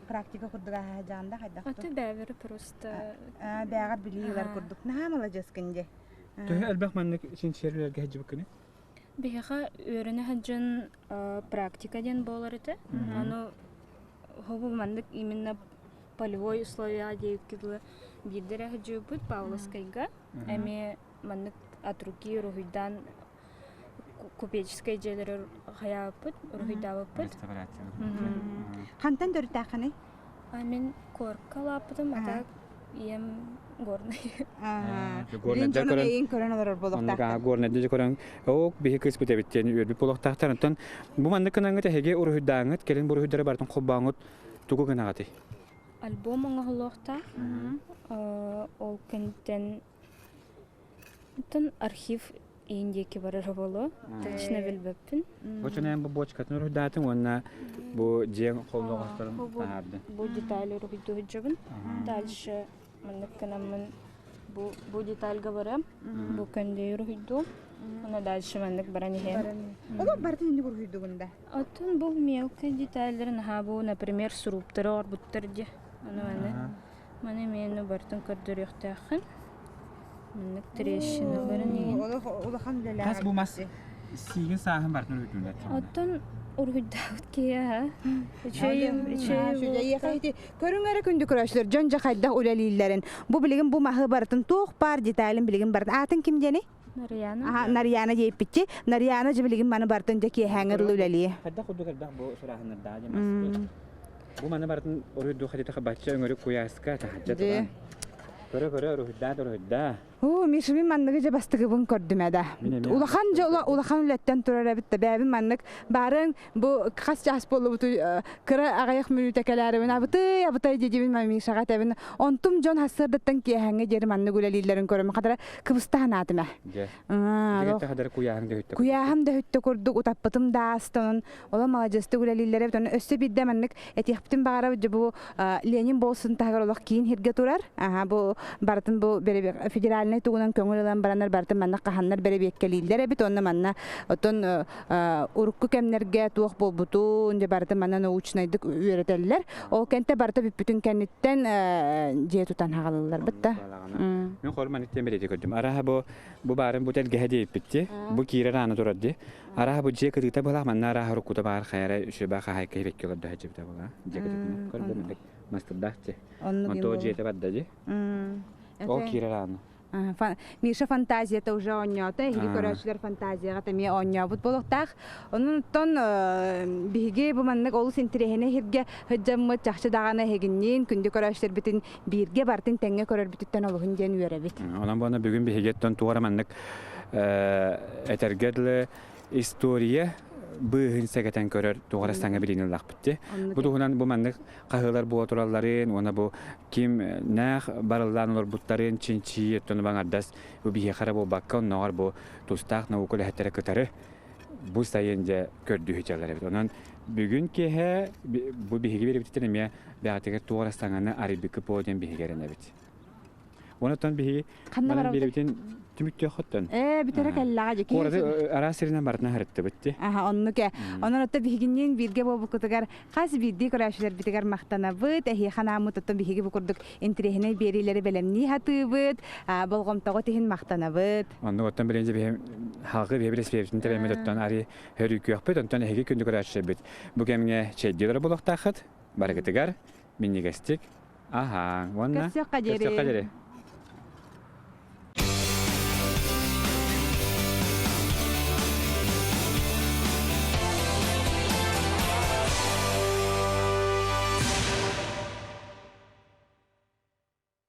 практика курдук ааһа дьаанда хайдах Аты бэбэри просто бэҕэр билии ылар курдук наһаа маладьыаскын дии. Төһө элбэх маннык чинчийэр үлэлэргэ сылдьыбыккыный? Биһиэхэ үөрэнэ сылдьан практика диэн буолар этэ. Ону хобу маннык именно полевой условияҕа диэбиккэ дылы биирдэ эрэ сылдьыбыппыт Павловскайга. Эмиэ маннык от руки уруһуйдаан купеческай дьиэлэри хайаабыппыт, уруһуйдаабыппыт. Хантан төрүттээххиний? Мин Корка улааппытым, а так ийэм Горнай. Горнайда көрөн Эйин көрөн олорор буолуохтаахтар. Горнайда көрөн оо биһи кыыспыт эбит диэн үөрбүт буолуохтаахтар. Онтон бу маннык гынаңҥыт эһиги уруһуйдааҥҥыт, кэлин бу уруһуйдары барытын холбооҥҥут тугу гынаҕытый? Альбом оҥоһулуохтаах. Ол кэнниттэн Оттон архив иин диэки барара буолуо. Точно билбэппин. Бу чөнөөн бу бочкатын уруһуйдаатыҥ уонна бу дьиэҥ холлоҕосторун таһаардын. Бу деталь уруһуйдуу сылдьабын. Дальше маннык гынаммын бу бу детальга барам. Бу көндү уруһуйдуум. Уонна дальше маннык баран иһэм. Олох барытын инник уруһуйдугун да? Оттон бу мелкий детальларын аһаа бу, например, срубтары оҥорбуттар дии. Аны маны Маны эмиэ барытын көрдөрүөхтээххин. Маннык трещиналарын иһин. Улахан үлэлээх. Хас бу мас сиигин сааһын барытын уруһуйдуулар. Оттон уруһуйдаабыт киһи аһа. Үчүгэй үчүгэй Көрүҥ эрэ күндү көрөөччүлэр дьон дьэ хайдах үлэлииллэрин. Бу билигин бу маһы барытын туох баар деталин билигин барытын аатын ким диэний? Нарьяна. Аха, Нарьяна диэппитчи. Нарьяна дьэ билигин маны барытын дьэ киэһээҥҥэ дылы үлэлиэ. Хайдах курдук элбэх бу сурааһыннардаах дьэ мас. Бу маны барытын уруһуйдуу хатыта бачча өҥөрүк куйааска таһырдьа туран. Көрө-көрө уруһуйдаа уруһуйдаа. Оо, Миша, мин манныгы дьэ бастыгыбын көрдүм да. Улахан дьэ улахан үлэттэн турар эбит да бэйэбин маннык баарыҥ бу хас чаас буоллубутуй кыра аҕыйах мүнүүтэ кэлээрибин абытай абытай диэбин Мишаҕа этэбин онтум дьон сарсыардаттан киэһэҥҥэ диэри маннык үлэлииллэрин көрөм хатара кыбыста санаатым ээ. Дьэ. Куйааһым да өттө. Куйааһым да өттө курдук утаппытым да ааста онон оло маладьыастык үлэлииллэр эбит онон өссө биирдэ маннык этиэхпитин баҕарабыт бу Ленин болсун таһыгар олох киин сиргэ турар. Аха бу барытын бу федеральнай тугунан көҥүл ылан бараннар барытын манна хаһаннар бэрэбиэккэлииллэр эбит уонна манна оттон урукку кэмнэргэ туох буолбутун дьэ барытын манна научнайдык үөрэтэллэр. Ол кэнтэ барыта бүппүтүн кэнниттэн дьиэ тутан хаҕалыллар бытта. Мин хор маннык диэн бэлиэтии көрдүм. Араха бу бу баарын бу тэлгэһэ диэппитти. Бу киирэр аана турар ди. Араха бу дьиэ кытыыта былах манна араха уруккута баар хайара үчүбэ хаһайка хибекке олордо сылдьыбыта була. Дьиэ кытыытына көрдөрүллүк мастырдаах дьиэ. Онто дьиэтэ барда дии. Ол киирэр аана. Миша фантазията уже оонньоото, эһиги көрөөччүлэр фантазияҕа эмиэ оонньообут буолуохтаах. Онон биһиги бу маннык олус интэриэһинэй сиргэ сылдьаммыт чахчы даҕаны эһигинниин күндү көрөөччүлэрбитин бииргэ барытын тэҥҥэ көрөрбүтүттэн олуһун диэн үөрэбит. Онон буона бүгүн биһигиттэн туора маннык этэргэ дылы история быыһын сэгэтэн көрөр туора саҥа билиини ыллахпыт дии. Бу туһунан бу маннык хаһыылар буола туралларын уонна бу ким нээх барыллаан олорбуттарын чинчийии оттон баҥардас бу биһиэхэ эрэ буолбакка оннооҕор бу тустаах наука үлэһиттэрэ кытары бу сайын дьэ көрдүү сылдьаллар эбит. Онон бүгүн киэһэ бу биһиги биэрбититтэн эмиэ бэҕэтигэр туох эрэ саҥаны арыйбыккыт буолуо диэн биһиги эрэнэбит. Онон биһиги Ханна манан барабыт? биэрэбитин түмүктүөххүттэн. Ээ, бүтэрэ кэллэҕэ дьэ. Куораты араас сиринэн барытына харыттыбыт дии. Аха, оннук ээ. Онон отто биһигинниин бииргэ буолбуккутугар хас биирдии көрөөччүлэрбитигэр махтанабыт. Эһиэхэ анааммыт оттон биһиги бу курдук интэриэһинэй биэриилэри бэлэмнии сатыыбыт. Болҕомтоҕут иһин махтанабыт. Оннук оттон билигин дьэ биһи халгы биһи билэспиэбитин тэбэммит оттон ари хөрүүкүөхпүт, онтон эһиги күндү көрөөччүлэрбит бу кэмҥэ чэйдии олорор буолуохтааххыт. Барыгытыгар минньигэстик аһааҥ уонна Көрсүөххэ көрсүөххэ диэри. диэри.